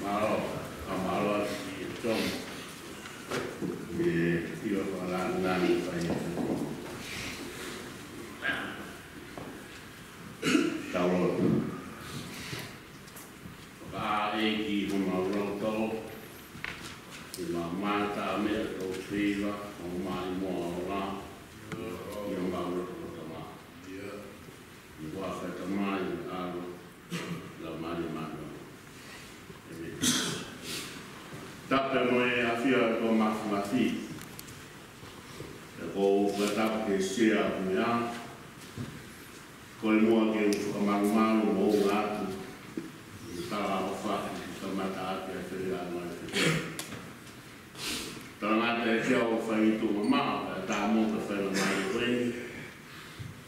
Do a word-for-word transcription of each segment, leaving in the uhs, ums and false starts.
Mālō, ʻa mālō ʻa si e tong. E, io, wala nani fai e tong. Tau lotu. Fakaʻeiki homau loto, ʻi he mamata meʻa tau feiva, ʻo mai mo ola, ʻi homau loto ko tama. ʻI he huafa ʻo e Tamai, ʻAlo, Laumālie Māʻoniʻoni. ʻĒmeni. Tapu mo e ʻafio ʻa e Toa Mafimafi. ʻOku ou fakatapu ki he sea ʻo e meʻa, ko e muʻa ke u fakamalumalu mo u ʻatu, ʻi he talaʻofa ki he kamata ʻaki ʻa e feleʻanga ʻo e fetuʻu. Talangata ʻe fiha ʻo fai tuʻu mamaʻo, ka tā mo ka fai na mai ko eni,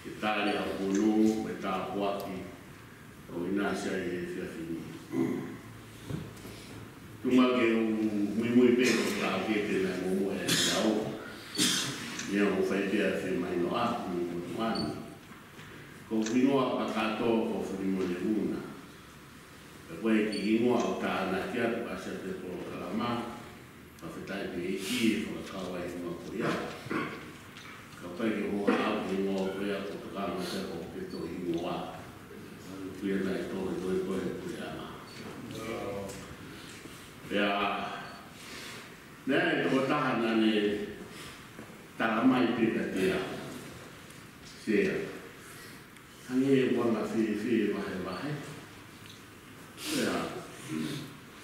ke tali ʻa e ʻunuʻunu, mo e tāpuaki, ʻo ʻinasi ai he efiafi ni. Tuku muʻa ke u muimui pē ko e ka ke te na mo mo e au. Ia ʻo fai pē ʻa e femahinoʻaki mo e motuʻa ni. Ko e hingoa kakato ko Filimone Una. Pea ko e kiʻi hingoa ʻoku tānaki atu ʻa e siate polokalama. Fakafetaʻi pē ʻEiki ʻi he fakakau ʻa e hingoa ko ia. Kapau ʻe ʻikai ke u hohaʻa au ki he hingoa ko ia, ko e tokanga te ko ke to hingoa. Ko ia naʻe to, to, to, ko ia na. Pea, naʻe tokotaha naʻa ne tala mai pē kiate au. Sea. Hangē ko e anga fēfē vahevahe. Pea,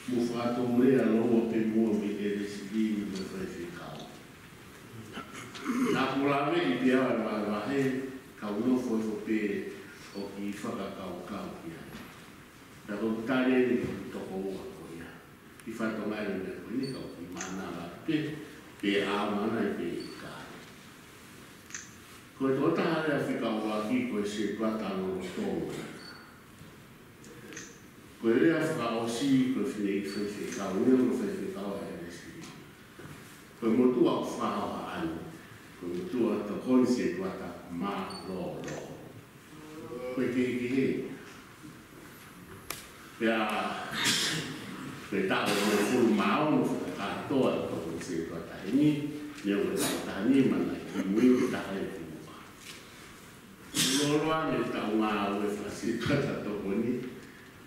mo fakatōlea lōua pē muʻa mei he ʻElesili mo e faifekau. Naʻa ku laveʻi pē ʻa e vahevahe, kau nofo hifo pē ʻo kiʻi fakakaukau ki ai. Naʻa ku tali eni ki he tokoua ko ia. Kiʻi fatongia ʻi he meʻa ko eni, ka u kiʻi mānava pē, pea ʻamanaki pē ʻe ʻikai. Ko e tokotaha lea fika ʻuluaki ko e sētuata lolotonga. Ko e lea fakaʻosi ko e fineʻeiki faifekau, neongo ko e faifekau ʻa ʻElesi. Ko e motuʻa ʻoku fakahohaʻa ni, ko e motuʻa tokoni sētuata mālōlō. Ko e kehekehe. Pea, ko e taʻu hongofulu mā ono fakakātoa ʻa e tokoni sētuata heni, neongo ko e taʻu taha nima naʻe kimui, ko e taha ʻe kimui. Loloa ʻene taʻu ngāue fakasētuata tokoni,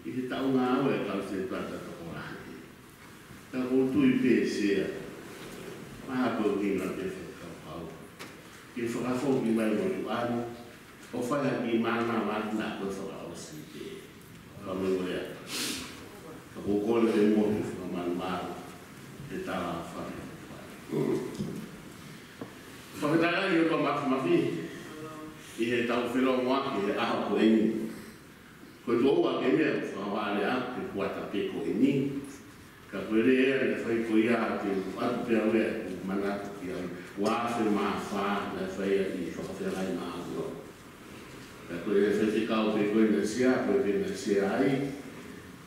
ʻi he taʻu ngāue ʻa e kau sētuata tokolahi. Ka ʻoku ou tui pē Sea, mahalo ko e ʻuhinga pē fakakaukau ke fakafoki mai motuʻa ni, ʻo fai ha kiʻi mānava ʻaki naʻa ko e fakaʻosi pē. Ka mo e lea. Ka ʻoku ou kole pē mo e fakamalumalu he tala fale. Fakatalaʻi ʻe he ʻOtua Māfimafi ʻi heʻetau felōngoaki he ʻaho ko eni. Ko e tuʻo ua ke meʻa ʻoku fakavale ʻa e kuata pē ko eni. Ka ko e lea naʻe fai ko ia te u ʻoatu pē au ʻeku manatu ki ai. Ua afe mā fā naʻe fai ai ʻi Fakafeangai Māʻoniʻoni. Ka ko e faifekau pē ko ē naʻe Sea, ko ē pē naʻe Sea ai.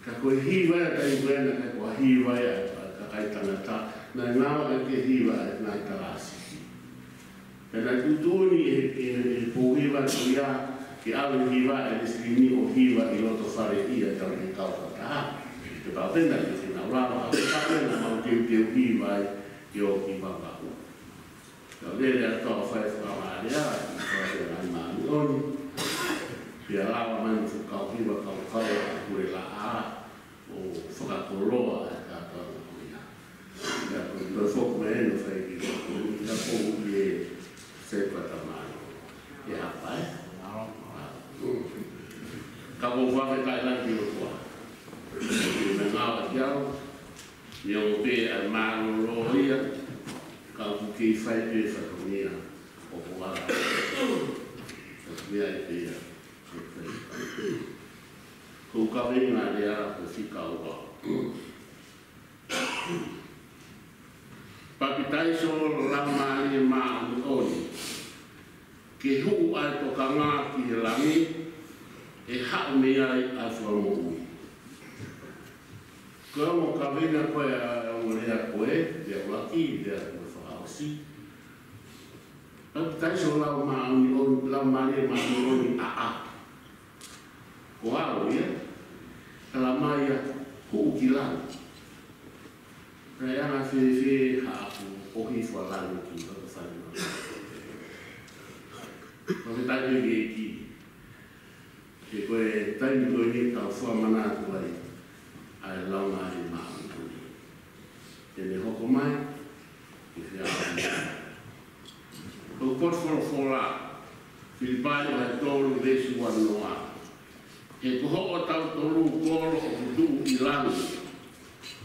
Ka ko e hiva ia taimi ko ē naʻe ko e hiva ia ʻa e kakai tangata. Naʻe ngāue ki he hiva ʻa e ngaahi talāsiki. Pea naʻe tuʻutuʻuni ʻe he, ʻe he, ʻe he pou hiva ko ia ke ʻave e hiva ʻa ʻElesi ni ʻo hiva ʻi loto fale ʻi he taʻu ʻe kau fakataha. Ke pau pē naʻa ke fina ula, pau pē naʻa mau teuteu hiva ai ke ʻoua ʻe vavaʻu. Ka lele atu ʻo fai fakavale ʻa e Fakafeangai Māʻoniʻoni. Pea lava mai mo e kau hiva kaukau ʻa e Pule Laʻā ʻo fakakoloa ʻa e kātoanga ko ia. Pea ko e toe foki mai ʻo fai ki he ko ia ko e sētuata mālōlō. ʻE hapa ē? Ka ʻoku ou fakafetaʻi lahi ki he ʻOtua. Ko e meʻa ngāue ki au, neongo pē ʻa e mālōlō ia, ka ʻoku kei fai pē fatongia ʻo ko ala. Fatongia ʻe pē ia. Ko e kaveinga lea ko e fika ua. Papitaiso Laumālie Māʻoniʻoni, ke hū ʻa e tokanga ki he langi, ʻe haʻu mei ai ʻa e fakamoʻui. Ko e ongo kaveinga ko ē ʻa e ongo lea ko ē, lea ʻuluaki, lea ko ē fakaʻosi. Papitaiso Laumāʻoniʻoni, Laumālie Māʻoniʻoni ʻaʻaku. Ko au ia, tala mai ia, hū ki langi. Naʻe anga fēfē haʻaku ʻohifo ʻa langi ki loto fale ni. Ko e taimi ʻe ki, he ko e taimi ko eni ʻoku tau fakamanatu ai ʻa e Laumālie Māʻoniʻoni. Te ne hoko mai, ke fea mai. Ko e potu folofola, Filipai vahe tolu veesi uanoa. He ko hoʻotautolu kolo ʻoku tuʻu ʻi langi.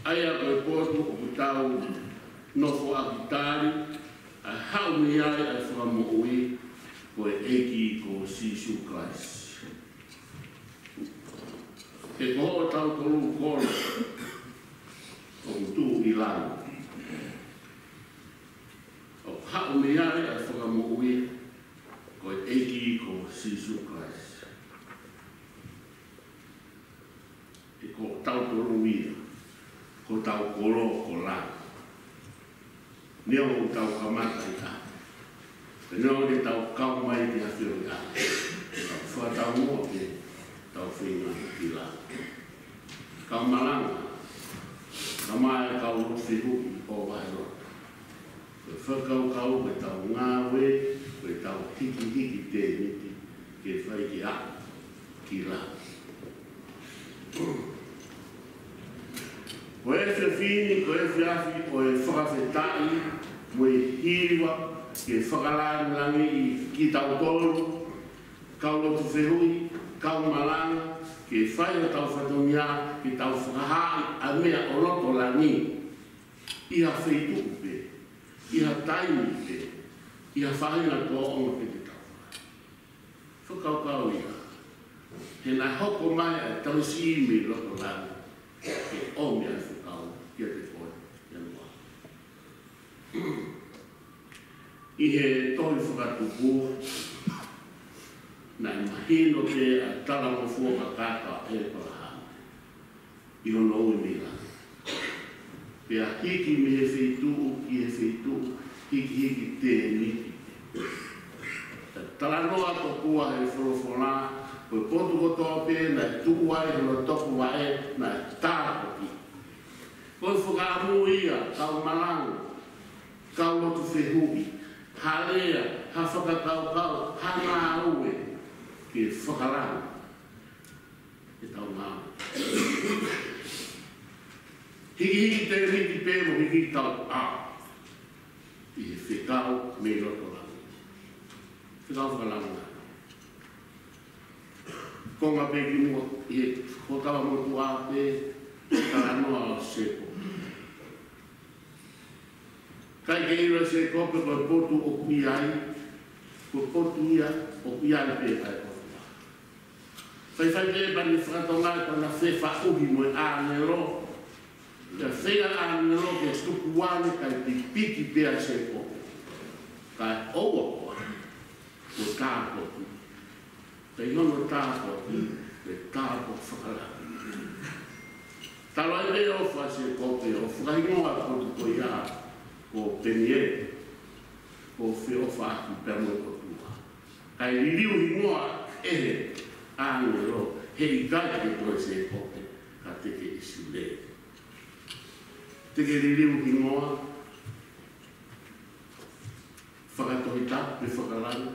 ʻA ia ko e potu ʻoku tau nofoʻaki tali, ʻa e haʻu mei ai ʻa e fakamoʻui, ko e ʻEiki ko Sīsū Kalaisi. He ko hoʻotautolu kolo ʻoku tuʻu ʻi langi. ʻOku haʻu mei ai ʻa e fakamoʻui, ko e ʻEiki ko Sīsū Kalaisi. He ko tautolu ia, ko hotau kolo ko langi. Neongo ʻoku tau kamata ʻi tahi. Pea neongo ʻoku tau kau mai ki ha feohiʻaki. Tau fakataumuʻa ke tau feinga ki langi. Kau malanga, kau mai kau lotu fehuʻi ʻo vahelotu. Ko e fakakaukau ko ʻetau ngāue, ko ʻetau hikihiki tēniti, ke fai ke aʻu ki langi. Ko e efiafi ni, ko e efiafi ʻo e fakafetaʻi, mo e hiva, ke fakalāngilangiʻi kitautolu, kau lotu fehuʻi, kau malanga, ke fai hotau fatongia, ke tau fakahaaʻi ʻa e meʻa ʻo loto langi. ʻI ha feituʻu pē, ʻi ha taimi pē, ʻi ha faʻahinga tōʻonga pē te tau fai. Fakakaukau ia. He naʻe hoko mai ʻa e tauhi mei loto langi. Ke ʻomi ʻa e fekau, ke ʻI he tohi Fakatupu, naʻe mahino pē ʻa e talangofua kakato ʻa ʻĒpalahame ʻi hono ui mei langi. Pea hiki mei he feituʻu ki he feituʻu, hikihiki tēniti. Talanoa tokua he folofola, ko e potu kotoa pē naʻe tuʻu ai hono topuvaʻe, naʻe tāpuaki. Ko e fakaʻamu ia, kau malanga, kau lotu fehuʻi, ha lea, ha fakakaukau, ha ngāue ke fakalangi ʻetau ngāue. Hikihiki tēniti pē mo hiki tau ʻā ʻi he fekau mei loto langi. Fekau fakalangi. Konga pē ki muʻa, ʻi he Fuakava Motuʻa pē, talanoa ʻo Sēkope. ʻIkai ke ʻilo ʻe Sēkope ko e potu ʻoku ʻi ai, ko e potu ia ʻoku ʻi ai pē ʻa e ʻOtua. Faifai pē pea ne fakatonga ʻe kona fefaʻuhi mo e ʻāngelo. Pea feinga ʻāngelo ke tuku ane kae pipiki pē ʻa Sēkope. Kae ʻoua koā, ko e tāpuaki. Pea ʻi hono tāpuaki, ko e tāpuaki fakalangi. Talu ai pē ʻofa ʻa Sēkope ʻo fakahingoa ʻa e potu ko ia ko Penieli, ko e feʻofaʻaki pea mo e ʻOtua. Kae liliu hingoa ʻe he ʻāngelo, heʻikai ke toe Sēkope, ka te ke ʻIsileli. Te ke liliu hingoa, fakatohitapu pe fakalangi,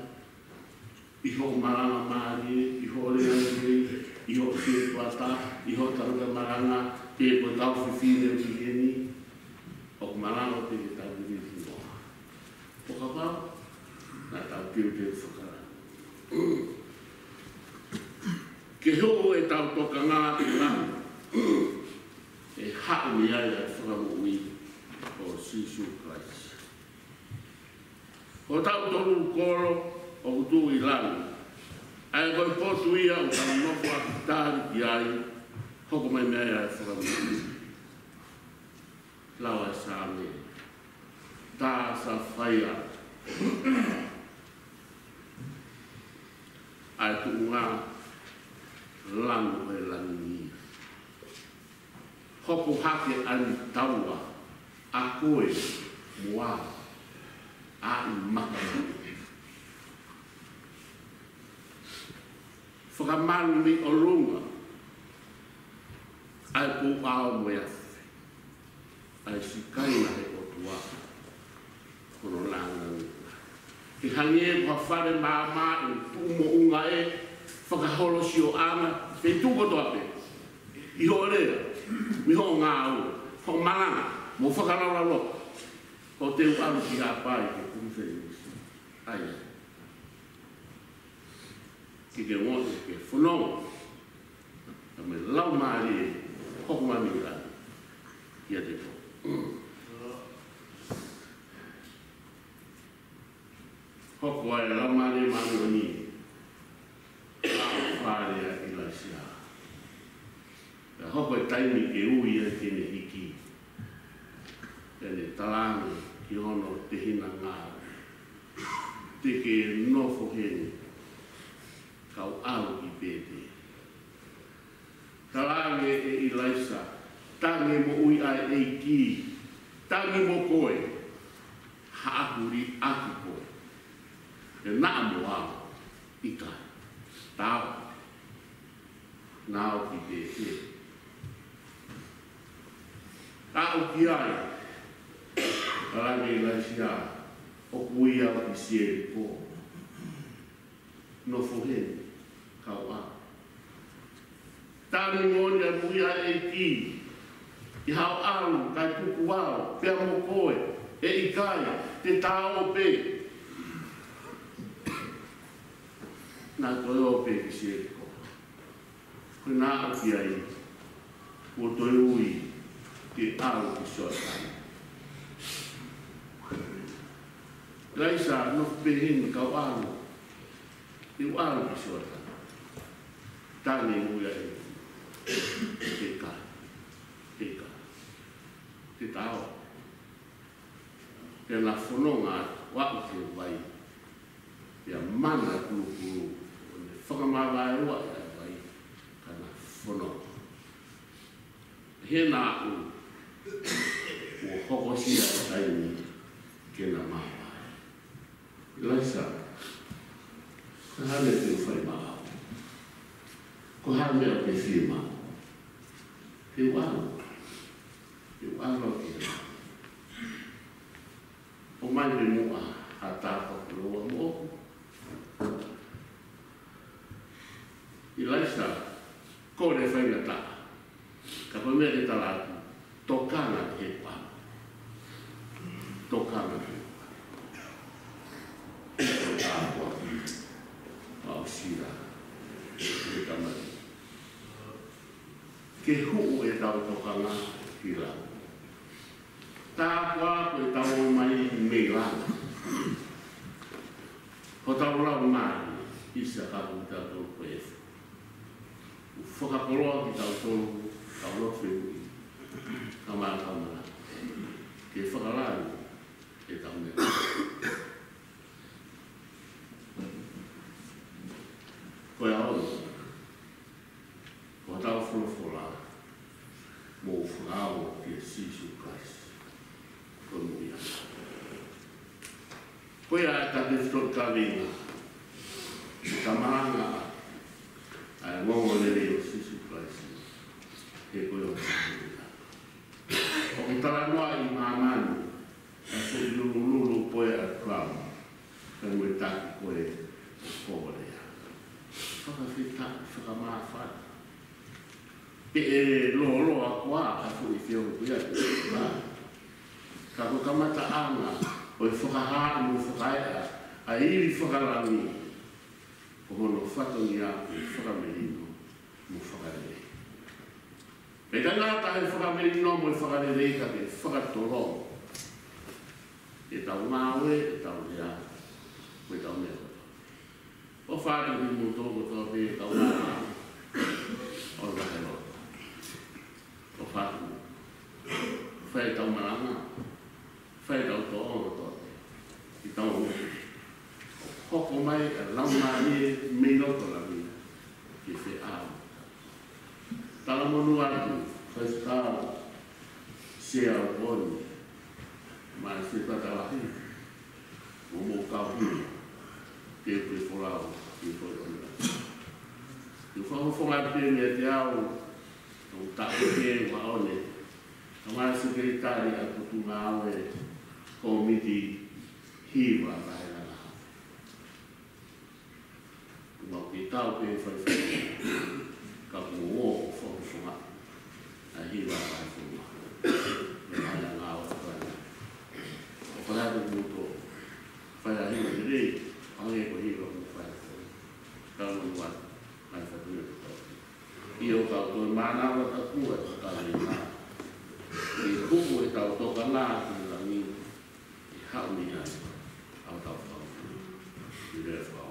ʻi hoʻo malanga mālie, ʻi hoʻo lea lelei, ʻi hoʻo sētuata, ʻi hoʻo tangata malanga, pe ko e kau fefine ʻi heni, ʻoku malanga pē ke tau liliu hingoa. ʻO kapau naʻa tau teuteu fakalangi, ke hoko ʻetau tokanga ki langi, ʻe haʻu mei ai ʻa e fakamoʻui ʻo Sīsū Kalaisi. Ko hotau tolu kolo ʻoku tuʻu ʻi langi, ʻa ia ko e potu ia ʻoku tau nofo ʻaki tali ki ai, hoko mai mei ai ʻa e fakamoʻui. Lau ʻa e Saame, tā Safaia ʻa e tuʻunga lanu ʻo e langi. Hoko hake ʻa e taua ʻa koe mo au ʻa e makamaka. Fakamanu mei ʻolunga ʻa e pouʻao mo e afi, ʻa e siʻi kaina ʻa e ʻOtua hono langilangi. Ke hangē ko ha fale maama ʻe tuʻu moʻunga ʻe fakaholo sioʻanga, feituʻu kotoa pē, ʻi hoʻo lea, mei hoʻo ngāue, hoʻo malanga, mo fakalaulauloto, ko ʻete ʻalu ki Haʻapai ke kumi fenisi. ʻAi, ke ke ngoto ke fononga, ka mei Laumālie hoko mai mei langi kiate koe. Hoko ai ʻa e Laumālie Māʻoniʻoni ʻi he fale ʻo ʻIlaisiā. Pea hoko e taimi ke ui ai ke ne hiki. Pea ne talaange ki hono tehina ngāue, te ke nofo heni, kau ʻalu ki Pēteli. Talaange ʻe ʻIlaisa, tangi moʻui ʻa e ʻEiki, tangi mo koe, haʻaku liʻaki koe. Pea naʻa mo au, ʻikai. Tau. Naʻa au ki Pēteli. Aʻu ki ai, talaange ʻe ʻIlaisa, ʻoku ui au ki Seliko. Nofo heni, kau ʻalu. Tangi moʻoni ʻa e moʻui ʻa e ʻEiki, ʻi haʻo ʻalu, kae tuku au, pea mo koe, ʻe ʻikai, te ta ō pē. Naʻa toe ō pē ki Seliko. Ko ʻena aʻu ki ai, kuo toe ui ke ʻalu ki Soatani. ʻIlaisa, nofo pē heni kau ʻalu, te u ʻalu ki Soatani. Tangi moʻui ʻa e ʻEiki. ʻIkai, ʻikai. Te ta ō. Pea na fononga atu Aʻu ki he vai, pea mana e kulukulu, ʻo ne fakamavaeua ʻa e vai, ka na fononga. He naʻa kuo hokosia e taimi ke na mavae. ʻIlaisa, ko e hā e meʻa te u fai maʻau? Ko e hā e meʻa ʻoku ke fie maʻu? Te u ʻalu. Te u ʻalu ki he ʻOmai mei muʻa ha tāpuaki ʻoku ʻi ai moʻoku. ʻIlaisa, kole faingataʻa. Ka ko e meʻa ke tala atu, tokanga ki he kuahu. Tokanga ki he kuahu. Tāpuaki. Mau sila. Ke tamai. Ke hū ʻetau tokanga ki lalo. Tāpuaki ʻetau ō mai mei lalo. Ko hotau laumālie, ʻisa ka ko kitautolu ko e efu. ʻOku fakakoloa kitautolu, tau lotu fehuʻi, ka mā ka mā. Ke fakalalo ʻetau meʻa. Ko e ʻaho ni, ko hotau folofola, mou fakaava kia Sīsū Kalaisi. Ko e moʻui ʻa. Ko ia ʻa e tefitoʻi kaveinga, ka malanga ʻa e ongoongolelei ʻo Sīsū Kalaisi, he ko e ongoongolelei. ʻOku talanoa ʻi māmani, ʻa e foʻi lulululu ko ē ʻa e kalamu, kae mo e taki ko ē ʻo e kōlea. Fakafetaʻi, fakamāfana. Pe ʻe lōloa koā ʻa e foʻi feohi ko ia. Ka ko e kamataʻanga ʻo e fakahā mo e fakaeʻa ʻa e ivi fakalangi, ko hono fatongia ke fakamelino mo fakalelei. Pea ʻikai ngata he fakamelino mo e fakalelei ka ke fakatolonga ʻetau ngāue, ʻetau lea, mo ʻetau meʻa kotoa. ʻOfa atu kiate kimoutolu kotoa pē kau ngāue ʻo e vahelotu. ʻOfa atu. Fai ʻetau malanga. Fai ʻetau tōʻonga kotoa pē ʻi taua. Hoko mai ʻa e Laumālie mei loto langi ke feʻao. Talamonū atu, Faifekau Sea ʻo Poni, mo e Faifekau Talahi, mo hoʻomou kau hiva, ke ke folau, ke folau. Ke fakafofonga pē meiate au, ʻo taʻu ke ua one, ka mo e Sekelitali ʻa e Potungāue Kōmiti Hiva Vahefonua. Mau kei tau pē faifai, ka kuo ʻosi fakafofonga ʻa e hiva vahefonua. Mei he anga ʻo e fai. ʻOku fai atu kimoutolu, fai ʻa e hiva lelei, ʻa e ko e hiva mo fai. Ka mo ua, mai fatu ia ko tau. ʻIo ka ko e mānava ka kua ka ka lei mā. ʻI huku ʻetau tokanga ki langi, ʻi haʻu mei ai ʻa hotau Fakamoʻui. ʻI he fakaonga.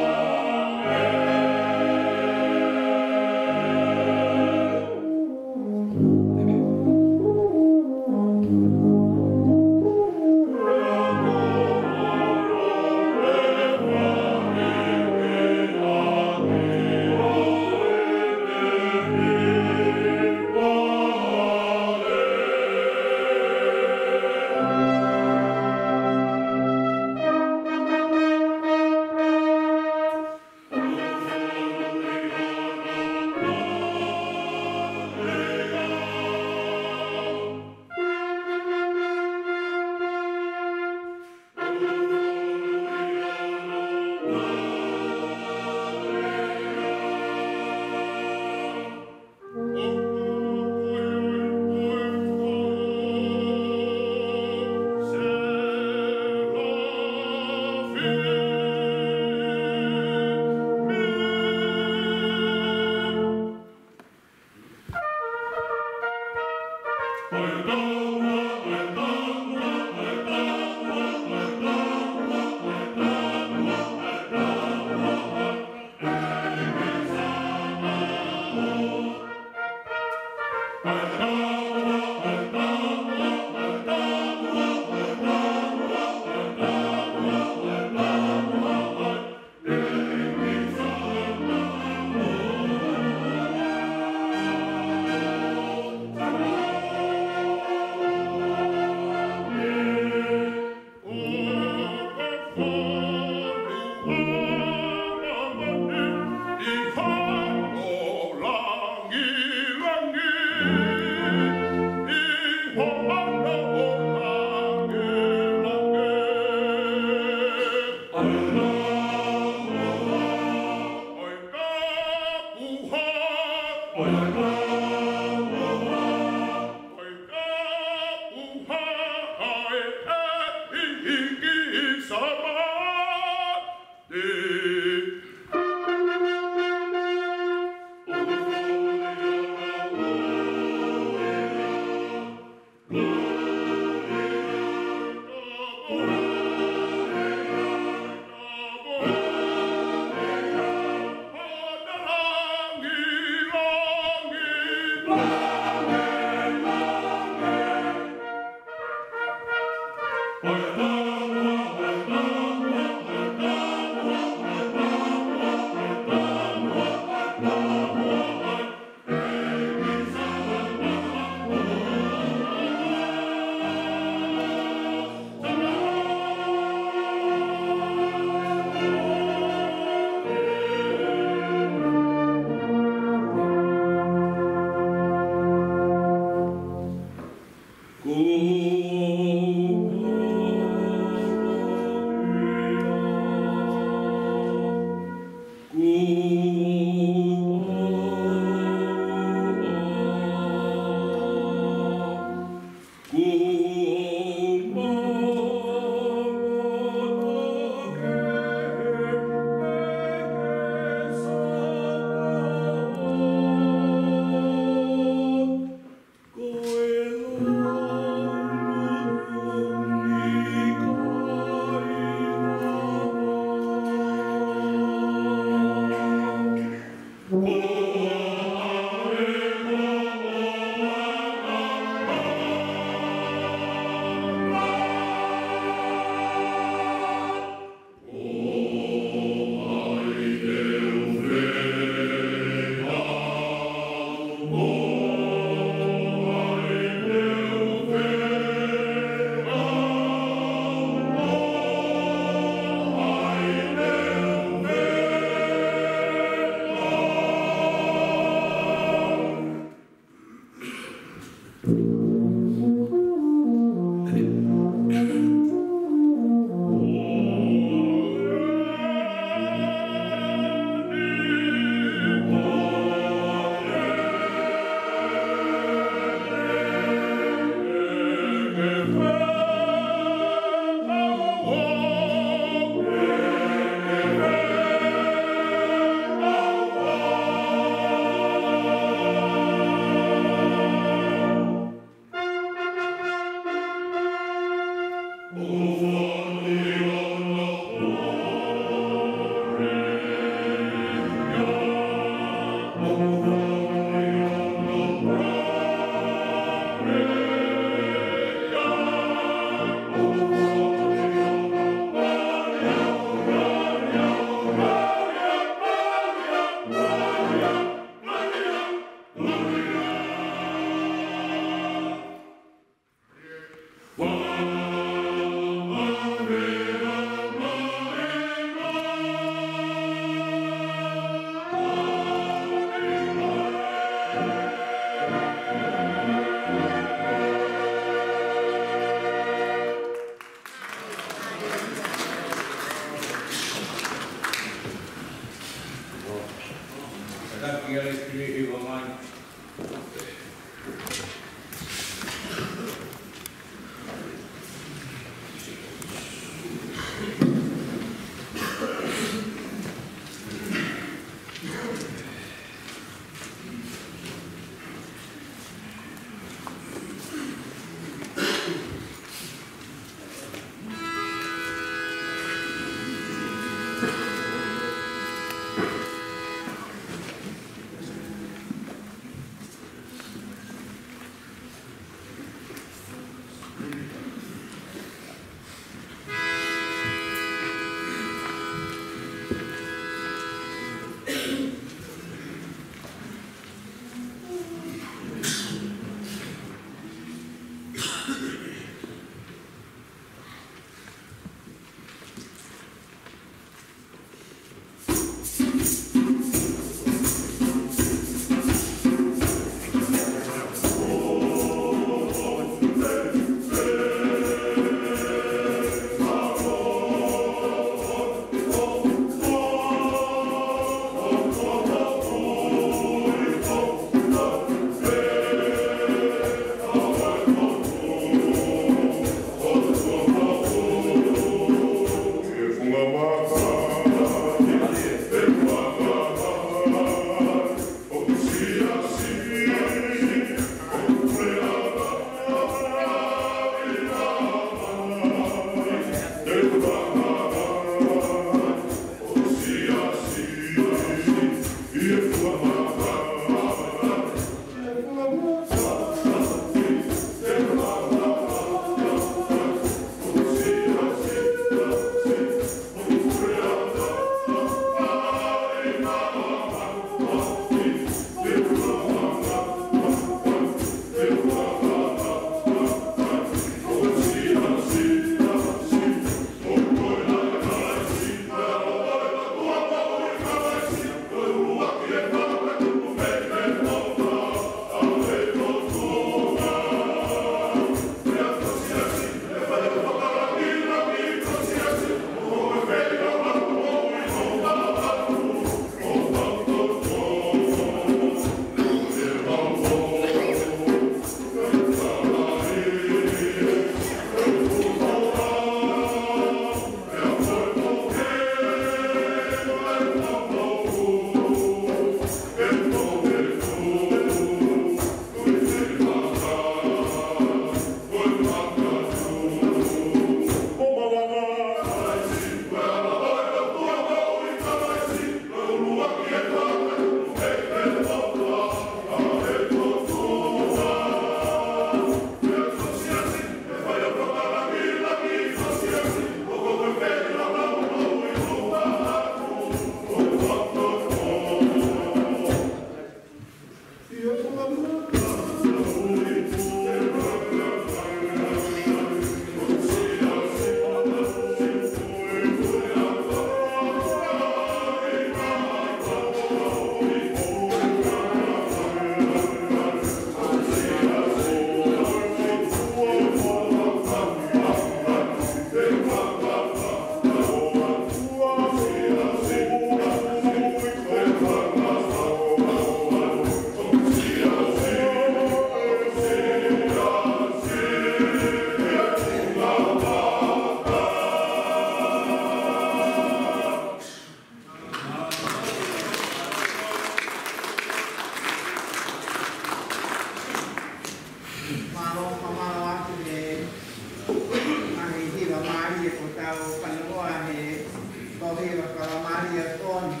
Ia, fakamālō atu.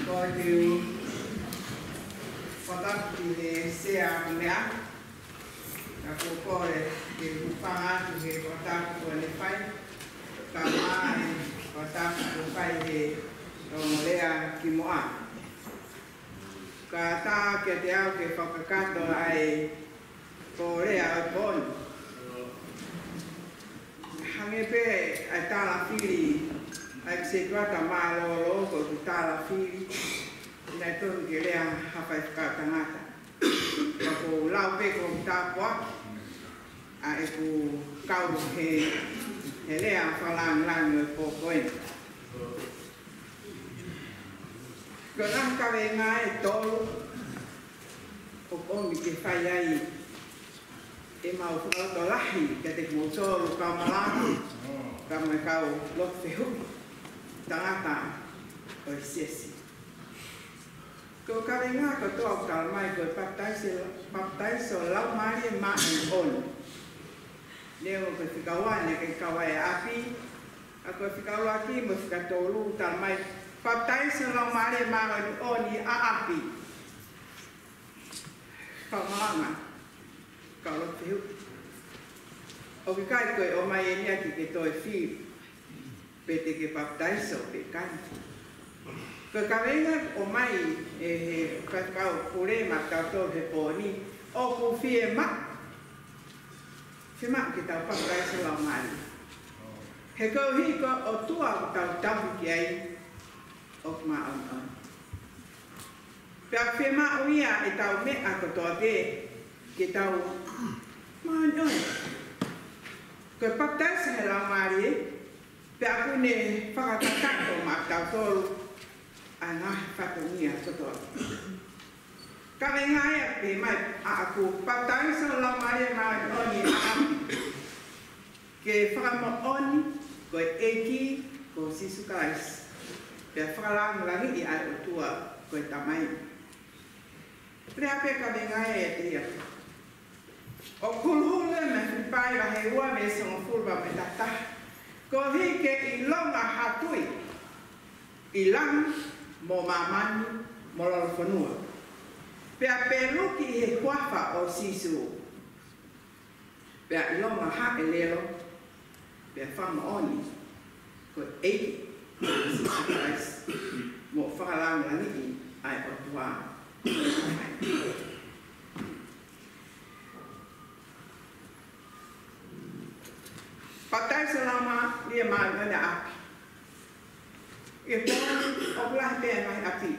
Ko e kiu fakatapu ki he sea ʻa e meʻa. Ka ko e kole ke u hūfanga atu he fakatapu kuo ne fai. Kae ʻumaʻā e fakatapu kuo fai he ongo lea kimuʻa. Kae ʻatā kiate au ke fakakakato ʻa e kole ʻa e pō ni. Hangē pē ʻa e tālafili ʻa e setuata mālōlō, ko e tālafili naʻe tonu ke lea ha faifekau tangata. Ka ko u lau pē ko e tāpuaki ʻa ʻeku kau he, he lea fakalāngilangi ʻo e pō ko eni. Ko e ngaahi kaveinga ʻe tolu ʻoku ʻomi ke fai ai ʻemau fakalotolahi kiate kimoutolu kau malanga, kae ʻumaʻā e kau lotu fehuʻi tangata ʻo e siasi. Ko e kaveinga kotoa ʻoku talamai ko e papitaiso, papitaiso Laumālie Māʻoniʻoni. Neongo ko e fika ua naʻe kei kau ai ʻa ʻapi, ka ko e fika ʻuluaki mo e fika tolu talamai papitaiso Laumālie Māʻoniʻoni ʻa ʻapi. Kau malanga, kau lotu fehuʻi. ʻOku ʻikai ko e ʻomai eni ia ke ke toe fili pe te ke papitaiso pe ʻikai. Ko e kaveinga ʻoku ʻomai ʻe he faifekau pule maʻatautolu he pō ni, ʻoku fiemaʻu, fiemaʻu ke tau papitaiso Laumālie. He koeʻuhi ko e ʻOtua ʻoku tau tauhi ki ai ʻoku māʻoniʻoni. Pea fiemaʻu ia ʻetau meʻa kotoa pē ke tau māʻoniʻoni. Ko e papitaiso he Laumālie, pea ʻoku ne fakakakato maʻatautolu ʻa e ngaahi fatongia kotoa. Kaveinga ia pē mai ʻa ʻaku papitaiso Laumālie Māʻoniʻoni ʻa ʻapi. Ke fakamoʻoni ko e ʻEiki ko Sīsū Kalaisi. Pea fakalāngilangiʻi ʻa e ʻOtua ko e Tamai. Lea pē kaveinga ia ʻiate ia. ʻOku huluhulu ia mei Filipai vahe ua veesi hongofulu mā taha. Koeʻuhi ke ʻilonga ha tui ʻi langi mo māmani mo lolofonua. Pea peluki ʻi he huafa ʻo Sīsū. Pea ʻilonga ha ʻelelo, pea fakamoʻoni ko e ʻEiki ko Sīsū Kalaisi, mo fakalāngilangiʻi ʻa e ʻOtua. Papitaiso Laumālie Māʻoniʻoni ʻa ʻapi. ʻI he pō ni ʻoku lahi pē ngaahi ʻapi.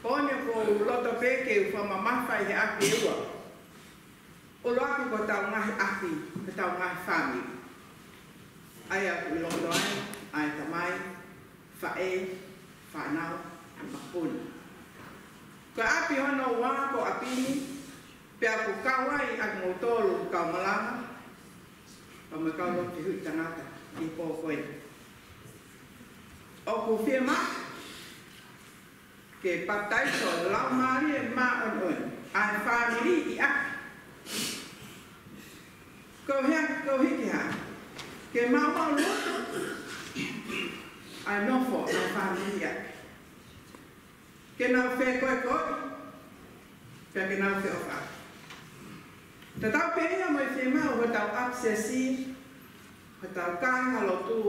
Pō ni ʻoku ou loto pē ke u fakamamafaʻi he ʻapi ʻe ua. ʻUluaki ko hotau ngaahi ʻapi, ko hotau ngaahi fāmili. ʻA ia ʻoku ʻi loto ai ʻa e tamai, faʻē, fānau, mo e mokopuna. Ko e ʻapi hono ua ko ʻapi ni, pea ʻoku kau ai ʻa kimoutolu kau malanga, pea mo e kau lotu fehuʻi tangata ʻi he pō ko eni. ʻOku fiemaʻu ke papitaiso Laumālie Māʻoniʻoni ʻa e fāmili ʻi ʻapi. Ko e hā, koeʻuhi ke hā? Ke maʻumaʻuluʻi ʻa e nofo ʻa e fāmili ʻi ʻapi. Ke nau fekoekoeʻi, pea ke nau feʻofaʻaki. Tatau pē ia mo e fiemaʻu hotau ʻapisiasi, hotau kāingalotu,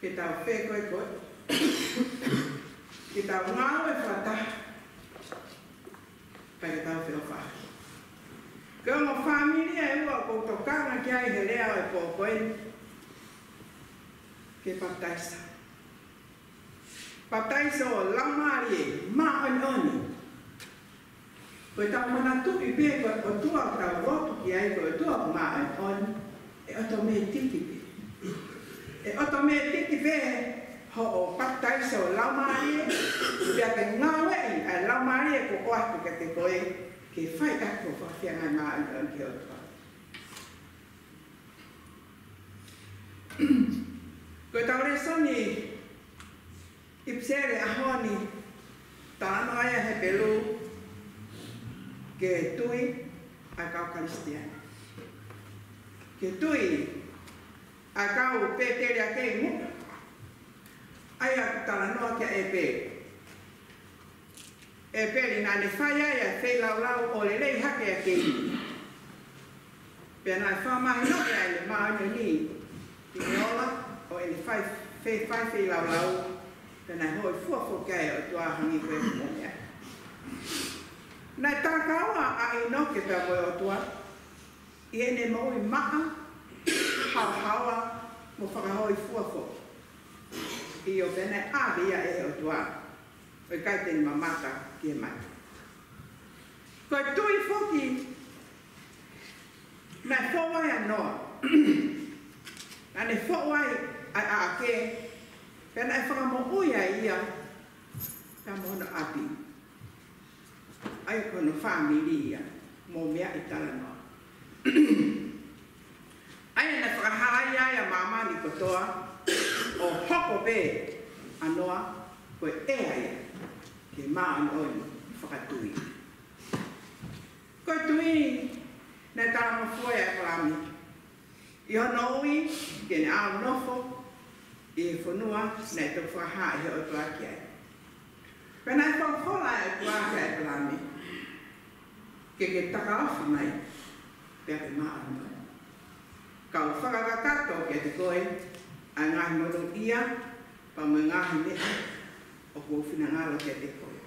ke tau fekoekoeʻi, ke tau ngāue fakataha, pea ke tau feʻofaʻaki. Ko e ongo fāmili ʻe ua ʻoku ou tokanga ki ai he lea ʻo e pō ko eni, ke papitaiso. Papitaiso Laumālie Māʻoniʻoni. Ko ʻetau manatuʻi pē ko e ʻOtua ʻoku tau lotu ki ai ko e ʻOtua māʻoniʻoni, ʻe ʻotomētiki pē. ʻE ʻotomētiki pē hoʻo papitaiso Laumālie, pea ke ngāueʻi ʻa e Laumālie kuo ʻoatu kiate koe, ke fai ʻaki hoʻo fakafiemālie māʻoniʻoni ki he ʻOtua. Ko ʻetau lēsoni ʻipiseli ʻaho ni, talanoa ia he pelu, ki he tui ʻa e kau Kalisitiane. Ki he tui ʻa e kau pēteliake ʻi muʻa. ʻA ia ʻoku talanoa ki ai ʻa ʻĒpeli. ʻĒpeli naʻa ne fai ai ʻa e feilaulau ʻo lelei hake ʻa Keini. Pea naʻe fakamahinoʻi ʻa ʻene māʻoniʻoni ʻi he ola ʻo ʻene fai, fe-, fai feilaulau. Pea naʻe hōifua foki ai ʻa e ʻOtua hangē ko e moʻoni. Naʻe takaua ʻa ʻĪnoke pea mo e ʻOtua ʻi heʻene moʻui maʻa, haohaoa, mo fakahōifua foki. ʻIo, pea naʻe ʻave ia ʻe he ʻOtua, ʻo ʻikai te ne mamata ki he mate. Ko e tui foki naʻe fou ai ʻa Noa. Naʻa ne fou ai ʻa e ʻaʻake, pea naʻe fakamoʻui ai ia, pea mo hono ʻapi. ʻA ia ko hono fāmili ia, mou meaʻi e talanoa. ʻA ia naʻe fakahā ai ʻa māmani kotoa, ʻo hoko pē ʻa Noa ko e ʻea ia ki he māʻoniʻoni fakatui. Ko e tui naʻe talangofua ai ʻa ʻĒpalahame ʻi hono ui ke ne ʻalu ʻo nofo ʻi he fonua naʻe toki fakahā ʻe he ʻOtua ki ai. Pea naʻe folofola ʻa e ʻOtua kia ʻĒpalahame, ke ke takaofi mai, pea ke māʻoniʻoni. Ka u fakakakato kiate koe ʻa e ngaahi monūʻia, pea mo e ngaahi meʻa ʻoku ou finangalo kiate koe.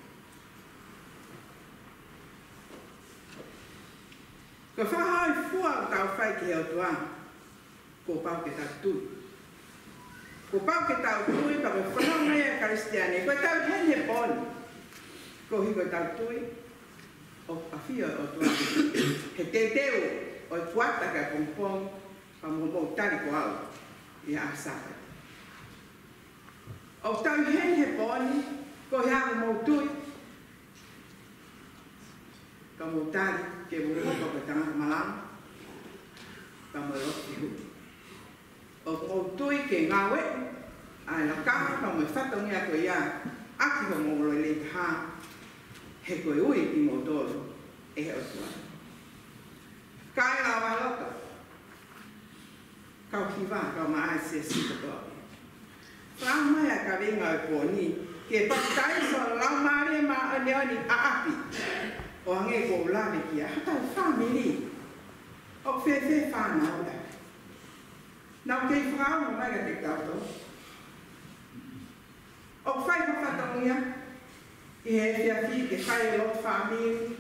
Ko e fakahōifua ʻoku tau fai ki he ʻOtua, kuo pau ke tau tui. Kuo pau ke tau tui, pea ko e fononga ia ʻa e Kalisitiane, ko ʻetau ʻi heni he pō ni. Koeʻuhi ko ʻetau tui ʻoku ʻafio ʻa e ʻOtua he teuteu ʻo e kuata ki he pongipongi, pea mo hoʻomou tali ko au ʻi he ʻaho Sāpate. ʻOku tau ʻi heni he pō ni, koeʻuhi ko hoʻomou tui, ka mou tali ke mou hoko ko e tangata malanga, ka mou lotu fehuʻi. ʻOku mou tui ke ngāueʻi ʻa e lakanga pea mo e fatongia ko ia ʻaki hoʻomou lelei taha, he ko e ui kimoutolu ʻe he ʻOtua. Kāinga ʻo e loto, kau hiva, kau maʻa e siasi kotoa. Fai mai ʻa e kaveinga ʻo e pō ni, ke papitaiso Laumālie Māʻoniʻoni ʻaʻahi. ʻO hangē ko ʻeku lave ki ai, hotau fāmili. ʻOku fēfē fānau ʻa? Nau kei fakaongo mai kiate kitautolu? ʻOku fai ho fatongia ʻi he efiafi ke fai e lotu fāmili,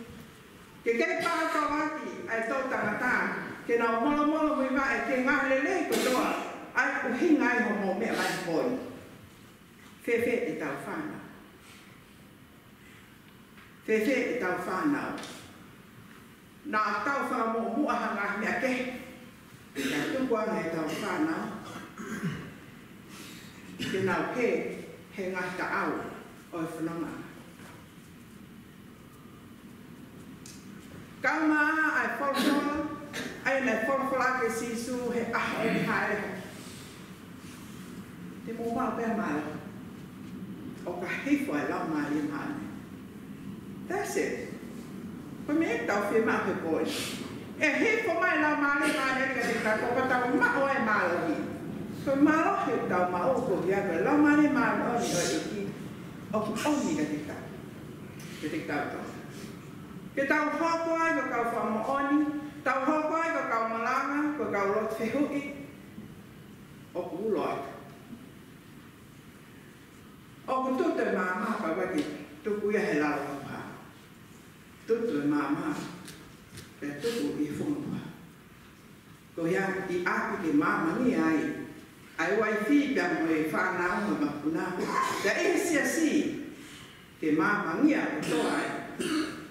ke kei pātoaki ʻa e toʻutangata ke nau molomolomuivaʻe ki he ngaahi lelei kotoa ʻa ia ʻoku ʻuhinga ai hoʻomou meʻa mai he pō ni? Fēfē ʻetau fānau? Fēfē ʻetau fānau? Naʻa tau fakamuʻomuʻa ha ngaahi meʻa kehe, kae tuku ange ʻetau fānau ke nau hē he ngaahi taʻau ʻo e fononga. Kau maʻa e folofola, ʻa ia naʻe folofola ʻaki ʻe Sīsū he ʻaho ʻo e hāʻele hake. Te mou maʻu pē ʻa e mālohi ʻo ka hifo ʻa e Laumālie Māʻoniʻoni. That's it. Ko e meʻa ʻoku tau fiemaʻu he pō ni. ʻE hifo mai e Laumālie Māʻoniʻoni kiate kitautolu, pea tau maʻu ʻa e mālohi. Ko e mālohi ʻoku tau maʻu ko ia ko e Laumālie Māʻoniʻoni ʻo e ʻEiki ʻoku ʻomi kiate kitautolu. Kiate kitautolu. Ke tau hoko ai ko e kau fakamoʻoni, tau hoko ai ko e kau malanga, ko e kau lotu fehuʻi, ʻoku ulo atu. ʻOku tutu e maama pea ʻoua te tuku ia he lalo ʻo e puha. Tutu e maama, pea tuku ʻi he funga puha. Ko ia ʻi ʻapi ke maamangia ai ʻa e uaifi pea mo e fānau mo e mokopuna. Pea ʻi he siasi ke maamangia kotoa ai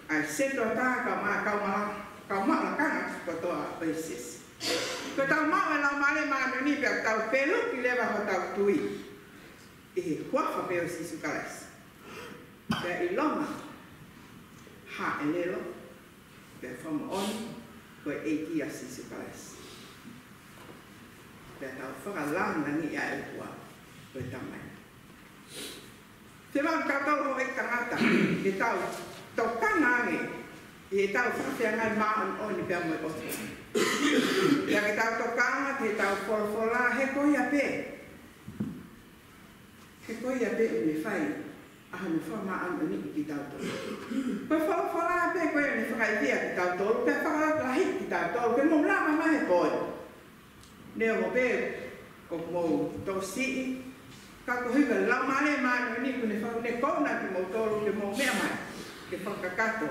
ʻa e setuata, kau ma-, kau ma-, kau maʻu lakanga kotoa ʻo e siasi. Ko ʻetau maʻu e Laumālie Māʻoniʻoni pea tau peluki leva hotau tui ʻi he huafa pē ʻo Sīsū Kalaisi. Pea ʻilonga ha ʻelelo, pea fakamoʻoni ko e ʻEiki ʻa Sīsū Kalaisi. Pea tau fakalāngilangiʻi ʻa e ʻOtua ko e Tamai. Te mau kau tau houʻeiki tangata, ke tau tokanga ange ʻi heʻetau fakafeangai māʻoniʻoni pea mo e ʻOtua. Pea ke tau tokanga ki heʻetau folofola, he ko ia pē. He ko ia pē ʻoku ne fai ʻa hono fakamāʻoniʻoniʻi kitautolu. Ko e folofola pē ko ia ʻoku ne fakaivia kitautolu, pea fakalahilahi kitautolu, ke mou lava mai he pō ni. Neongo pē ʻoku mou tokosiʻi, ka ko e hā e Laumālie Māʻoniʻoni ʻoku ne faka-, ne kona kimoutolu ke mou meʻa mai, ke fakakakato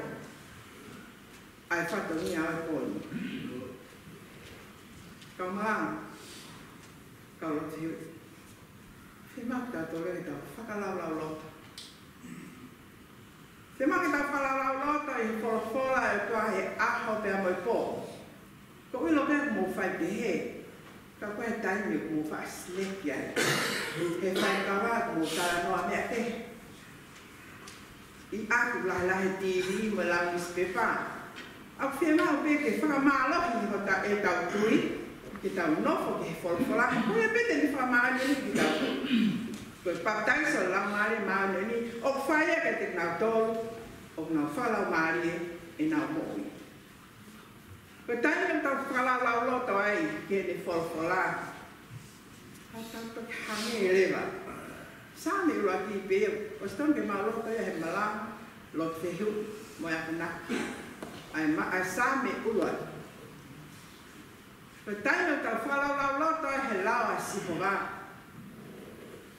ʻa e fatongia ʻo e pō ni. Kau malanga, kau lotu hiu. Fiemaʻu kitautolu ke tau fakalaulauloto. Fiemaʻu ke tau fakalaulauloto ʻi he folofola ʻa e ʻOtua he ʻaho pea mo e pō. Ko e ʻilo pē ʻoku mou fai pehē, ka ko e taimi ʻoku mou faʻa slack ai. He fai kava ʻoku mou talanoa meʻa pē. ʻI ʻapi lahilahi T V mo e lau newspaper. ʻOku fiemaʻu pē ke fakamālohi hota ʻetau tui, ke tau nofo ki he folofola, ko ia pē te ne fakamālohi kitautolu. Ko e papitaiso ʻo e Laumālie Māʻoniʻoni, ʻoku fai ia kiate kinautolu ʻoku nau fakalaumālie ʻenau moʻui. Ko e taimi ʻoku tau fakalaulauloto ai ki heʻene folofola, ʻa tau toki hangē leva. Saame ʻuluaki pē, ʻosi tonu ke mau loto ia he malanga, lotu fehuʻi, mo e akonaki. ʻA e ma-, ʻa e Saame ʻuluaki. Ko e taimi ʻoku tau fakalaulauloto ai he lao ʻa Sihova,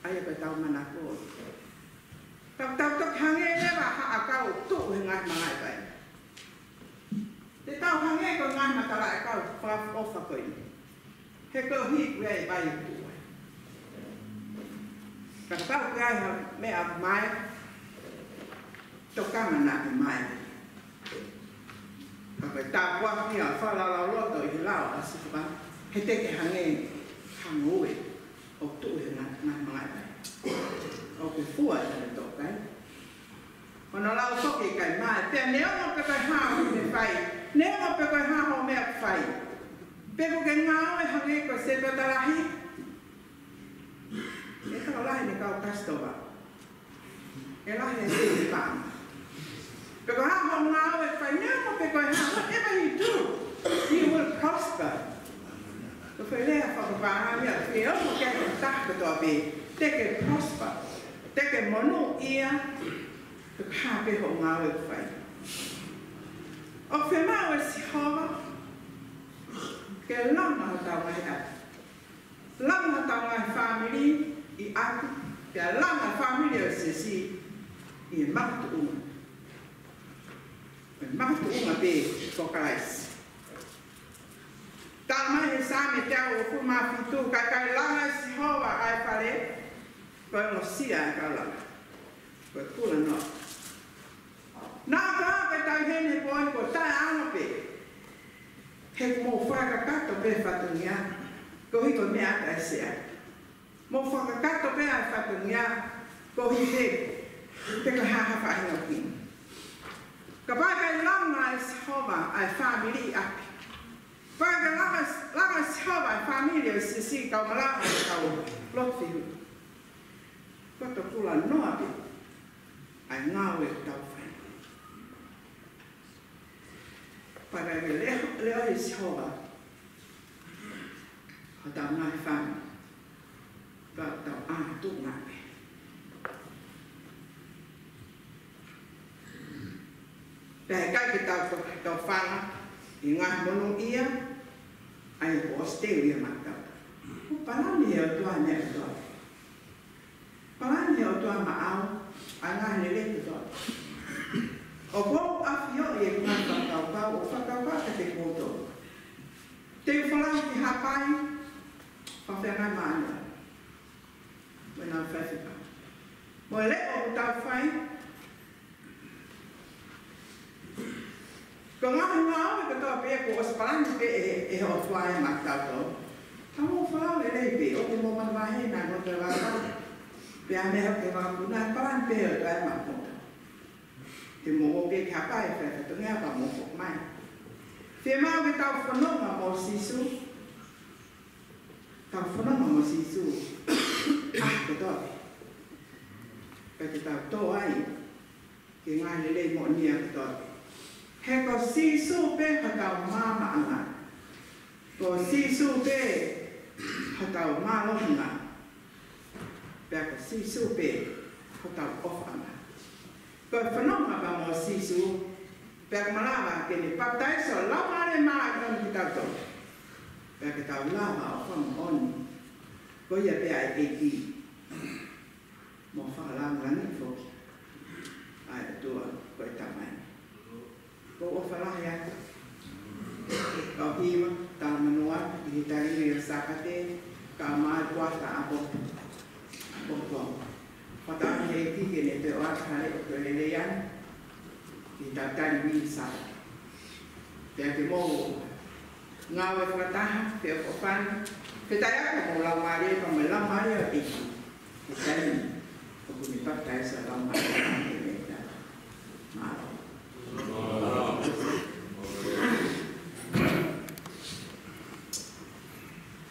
ʻa ia ko ʻetau manako. Tau, tau toki hangē leva ha ʻakau ʻoku tuʻu he ngaahi mangaʻi vai. Te tau hangē ko e ngaahi matalaʻiʻakau fakaʻofoʻofa ko eni. He koeʻuhi ko e vai ʻoku tuʻu ai. Ka kapau ko e hā e meʻa ʻoku mae, tokanga naʻa ke mae. Ka ko e tāpuaki ʻa e fakalaulauloto ʻi he lao ʻa Sihova, he te ke hangē ha ngoue ʻoku tuʻu he ngaahi, ngaahi mangaʻi vai. ʻOku ke fua ʻi he toʻukai. Hono lau foki ʻe ʻikai mae, pea neongo pe ko e hā hoʻo meʻa fai, neongo pe ko e hā hoʻo meʻa fai. Pe ʻoku ke ngāue hangē ko e sēpata lahi, ʻe tokolahi ʻene kau kasitofa. ʻE lahi ʻene sēpata. Pe ko e hā hoʻo ngāue fai, neongo pe ko e hā, whatever you do, you will prosper. Ko e foʻi lea fakapālangi ʻoku fie ʻoho ki ai ʻa e taha kotoa pē, te ke prosper, te ke monūʻia, pe ko e hā pē hoʻo ngāue ʻoku fai. ʻOku fiemaʻu ʻe Sihova ke langa hotau ngaahi ʻapi. Langa hotau ngaahi fāmili ʻi ʻapi, pea langa e fāmili ʻo e siasi ʻi he makatuʻunga. Ko e makatuʻunga pē ko Kalaisi. Talamai he Saame teau hongofulu mā fitu, ka ʻikai langa ʻe Sihova ʻa e fale, ko e ongosia ʻa e kau langa. Ko e kula noa. Naʻa ka ke tau heni he pō ni ko e taʻeʻaonga pē. He ʻoku mou fakakakato pē fatongia, koeʻuhi ko e meʻa ʻa e sea. Mou fakakakato pē ʻa e fatongia, koeʻuhi pē, pe ko e hā ha faʻahinga ʻuhinga. Kapau ʻe ʻikai langa ʻe Sihova ʻa e fāmili ʻi ʻapi. Kapau ʻe ʻikai langa, langa ʻe Sihova ʻa e fāmili ʻo e siasi, kau malanga, kau lotu fehuʻi, ko e tokula noa pē ʻa e ngāue ʻoku tau fai. Pea ʻikai ke leʻo, leʻo ʻe Sihova hotau ngaahi fāmili, ka tau ʻā tuʻunga pē. Pea ʻikai ke tau, tau, tau fanga ʻi he ngaahi monūʻia, ʻa ia kuo ʻosi teu ia maʻatautolu. Kuo palani ʻe he ʻOtua ʻa e meʻa kotoa. Palani ʻe he ʻOtua maʻau ʻa e ngaahi lelei kotoa. ʻOku ou ʻafioʻi ʻeku ngaahi fakakaukau ʻo fakakaukau kiate kimoutolu. Te u folau ki Haʻapai, fakafeangai mo ʻAna mo ʻenau faifekau. Mo e leʻo ʻoku tau fai, ko e ngaahi ngāue kotoa pē kuo ʻosi palani pē ʻe, ʻe he ʻOtua ia maʻatautolu. Ka mou folau lelei pē, ʻoua te mou manavahē naʻa mou toe vāvā. Pea meʻa ke vakapuna, palani pē ʻe he ʻOtua ia maʻatautolu. Te mou ō pē ki Haʻapai fai fatongia pea mou foki mai. Fiemaʻu ke tau fononga mo Sīsū. Tau fononga mo Sīsū ʻaho kotoa pē. Pea te tau tō ai ki he ngaahi lelei moʻonia kotoa pē. He ko Sīsū pē hotau maamaʻanga. Ko Sīsū pē hotau mālohinga. Pea ko Sīsū pē hotau ʻofa ʻana. Ko e fononga pē mo Sīsū, pea ʻoku malava ke ne papitaiso Laumālie Māʻoniʻoni kitautolu. Pea ke tau lava ʻo fakamoʻoni ko ia pē ʻa e ʻEiki, mo fakalāngilangiʻi foki ʻa e ʻOtua ko e Tamai. Ko e ʻofa lahi atu. Kau hiva, tala monū atu ki he tali ʻo e Sāpate, kae ʻumaʻā e kuata ʻapongipongi. ʻApongipongi. Fakatauange ki he ʻEiki ke ne toe ʻoatu ha leʻo ke lelei ange ki heʻetau tali ʻo e Sāpate. Pea ke mou ngāue fakataha, pea ʻofa ʻana, pea taʻeʻaonga mo e Laumālie, pea mo e Laumālie ʻo e ʻEiki. He taimi ʻoku ne papitaiso Laumālie ʻi he meʻa. Mālō.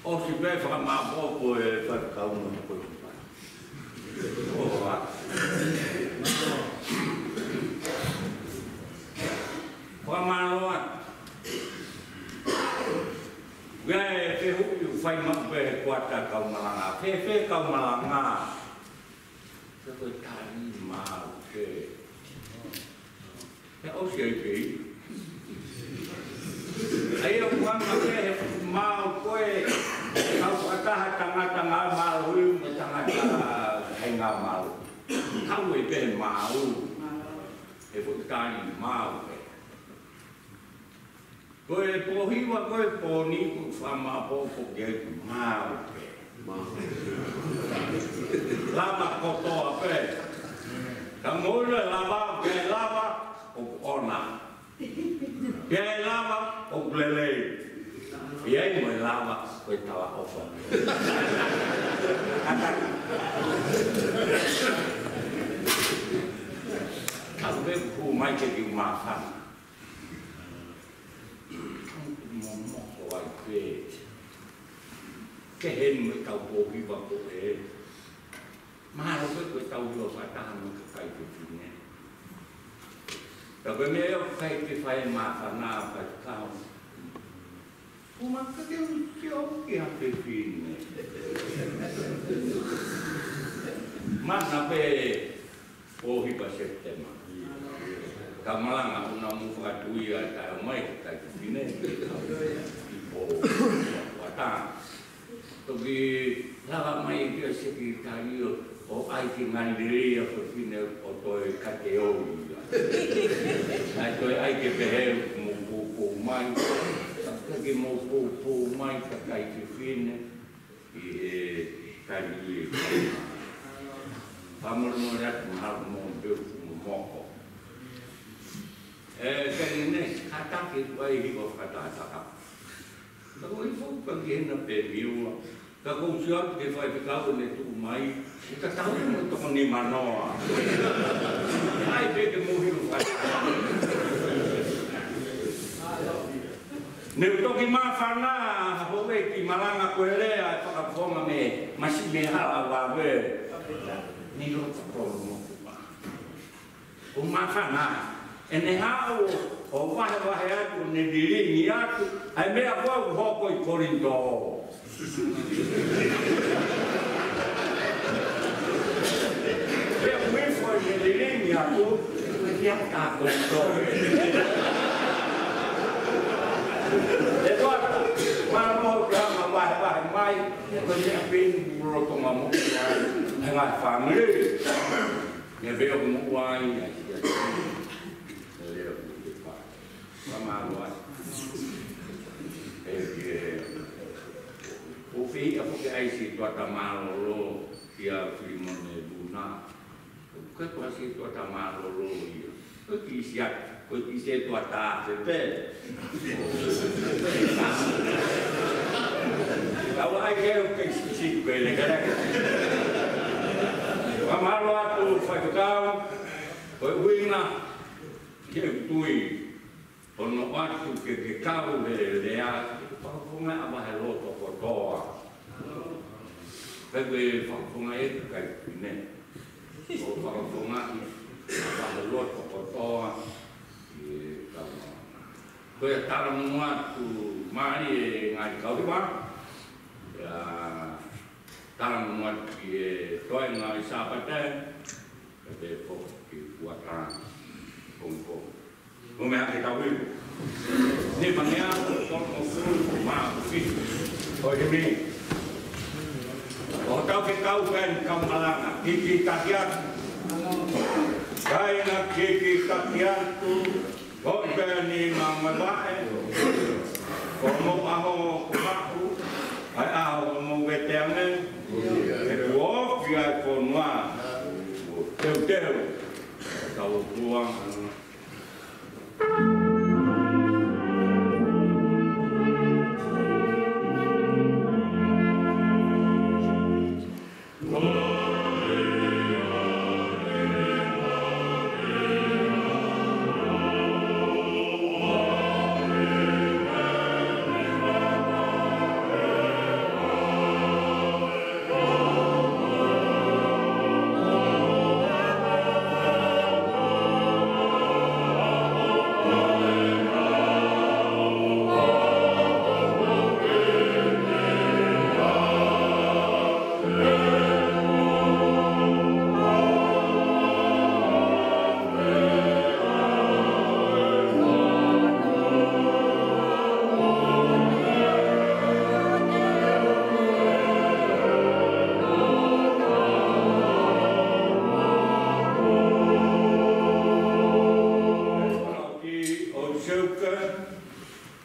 ʻOsi pē fakamāʻopoʻopo e faifekau mo e faifekau. ʻOfa. Fakamālō atu. Pea ʻe fehuʻi ʻoku fai maʻu pē he kuata kau malanga. Fēfē kau malanga? Ka ko e tali maʻu pē. He ʻosi ai pē. ʻA ia ʻoku hanga pē he maʻu ko e kau fakataha tangata ngāue mālohi mo e tangata ʻai ngāue mālohi. Kau ai pē maʻu. He foʻi tali maʻu pē. Ko e pō hiva ko e pō ni ʻoku fakamāʻopoʻopo ke maʻu pē. Lava kotoa pē. Ka mole lava, ke lava ʻoku ʻona. Ke lava ʻoku lelei. ʻI ai mo e lava ko e talaʻofa. Ka me ku mai ke ki māfana. Ka ʻoku momoko ai pē. Ke heni mo e kau pō hiva ko ē. Mahalo ko e kau hiva fakataha mo e kakai fefine. Ka ko e meʻa ʻoku ʻikai ke fai māfana faifekau. Ko e maʻu ke u sio ki ha fefine. Mana pē pō hiva Sepitema. Ka malanga ʻo na mu fakatui ʻa e taʻe mai kakai fefine. ʻI pō hiva kuata. Toki lava mai ki he sekelitali ʻo ʻai ke ngali lelei ʻa e fefine ʻo toe kate ʻo ia. ʻAi toe ʻai ke pehē mo pōpō mai. Ka ke mo pōpō mai kakai fefine. ʻI he tali ʻi he fakamole atu mahalo mo pē ʻoku momoko. ʻE, ka ne ne, kātaki ʻoku ʻai hiva fakatātā. Ka ko e foʻi ka ki hena pē miua. Ka ko u sio atu ki he faifekau ne tuʻu mai. ʻI ka tau mo toko nima noa. ʻAi pē ke mou hiva fakatātā. Ne u toki māfana, houʻeiki, malanga ko e lea ʻa e fakafofonga mei Masi mei Halavave. Ni lo ko lo mo kupa. ʻO māfana, ʻene haʻu ʻo vahevahe atu, ʻo ne lilingi atu ʻa e meʻa ko ē ʻoku hoko ʻi Kolinitō. Pea ʻoku ifo ʻene lilingi atu, ʻoku ʻikai ke ako ʻi Kolinitō. ʻE toa, mālō ʻoku ke hanga vahevahe mai, ko e meʻa pē eni ʻoku lolotonga moʻua ai ʻa e ngaahi fāmili. Meʻa pē ʻoku moʻua ai ʻa e siasi. Lea ʻoku te pa. Fakamālō atu. ʻE pie. ʻOku ou fehiʻa foki ai siʻi toʻa ta mālōlō, kia Filimone Luna. ʻOku ʻikai ko ha siʻi toʻa ta mālōlō ia. Ko e kiʻi siʻi atu, ko e kiʻi siʻi toʻa ta afe pē. Kau ai ke u ke siʻi siʻi pē le kere. Fakamālō atu faifekau, ko e ʻuhinga ke u tui. Hono ʻoatu ke ke kau he lea, ke fakafofonga ʻa e vahe loto kotoa. Pea ke fakafofonga e kakai fefine. ʻO fakafofonga ʻa e vahe loto kotoa. ʻI he kau. Ko e tala monū atu mālie ngaahi kau hiva. ʻIa, Talanoa ki he toenga ʻi Sāpate, pea te foki ki he kuata pongipongi. Mo e meʻa ke tau ʻilo. Nima mia tolungofulu mā fitu. ʻO himi. ʻO tau ke kau pē ʻi he kau malanga. Kikitakiaki. Kāinga, kikitakiaki. Ko e peni ma ma vae. Ko hoʻomou ʻaho ko haʻu, ʻa e ʻaho hoʻomou veteange, he kuo ofi ʻa e fonua, teuteu, tau kua.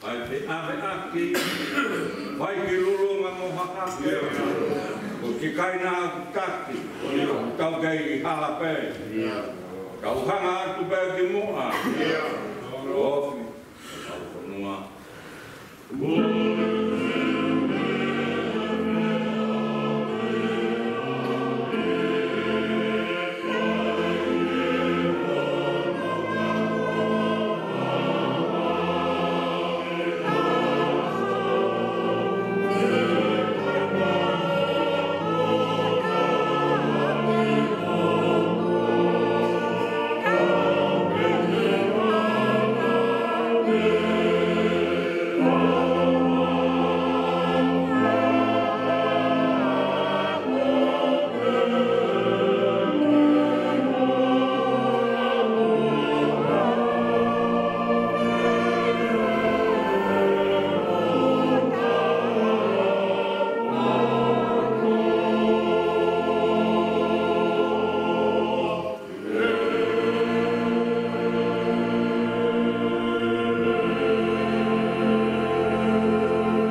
ʻAi te ave aki, vai ki lulunga mo hahake, ko e kaina ʻoku taki, tau kei hala pē, tau hanga atu pē ki muʻa, ofi, tau fonua.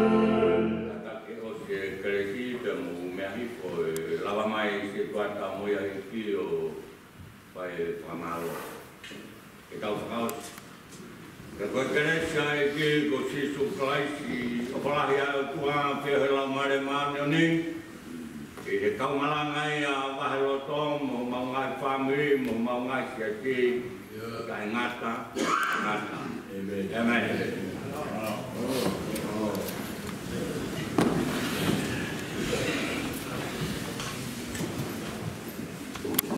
Tataki ʻosi e kelesi pea mo e meʻa hifo ʻe lava mai ʻe he ʻOtua ʻo tau mo ia ʻi he ʻEiki ʻo fai e fakamālō. Ke tau fakaʻosi. Ka ko e kelesi ʻa e ʻEiki ko Sīsū Kalaisi, ʻofa lahi ʻa e ʻOtua, feohi ʻa e Laumālie Māʻoniʻoni, ke kau malanga ia ʻo vaheloto mo homau ngaahi fāmili, mo homau ngaahi siasi, ʻo taʻengata, ngata. ʻĒmeni. ʻĒmeni.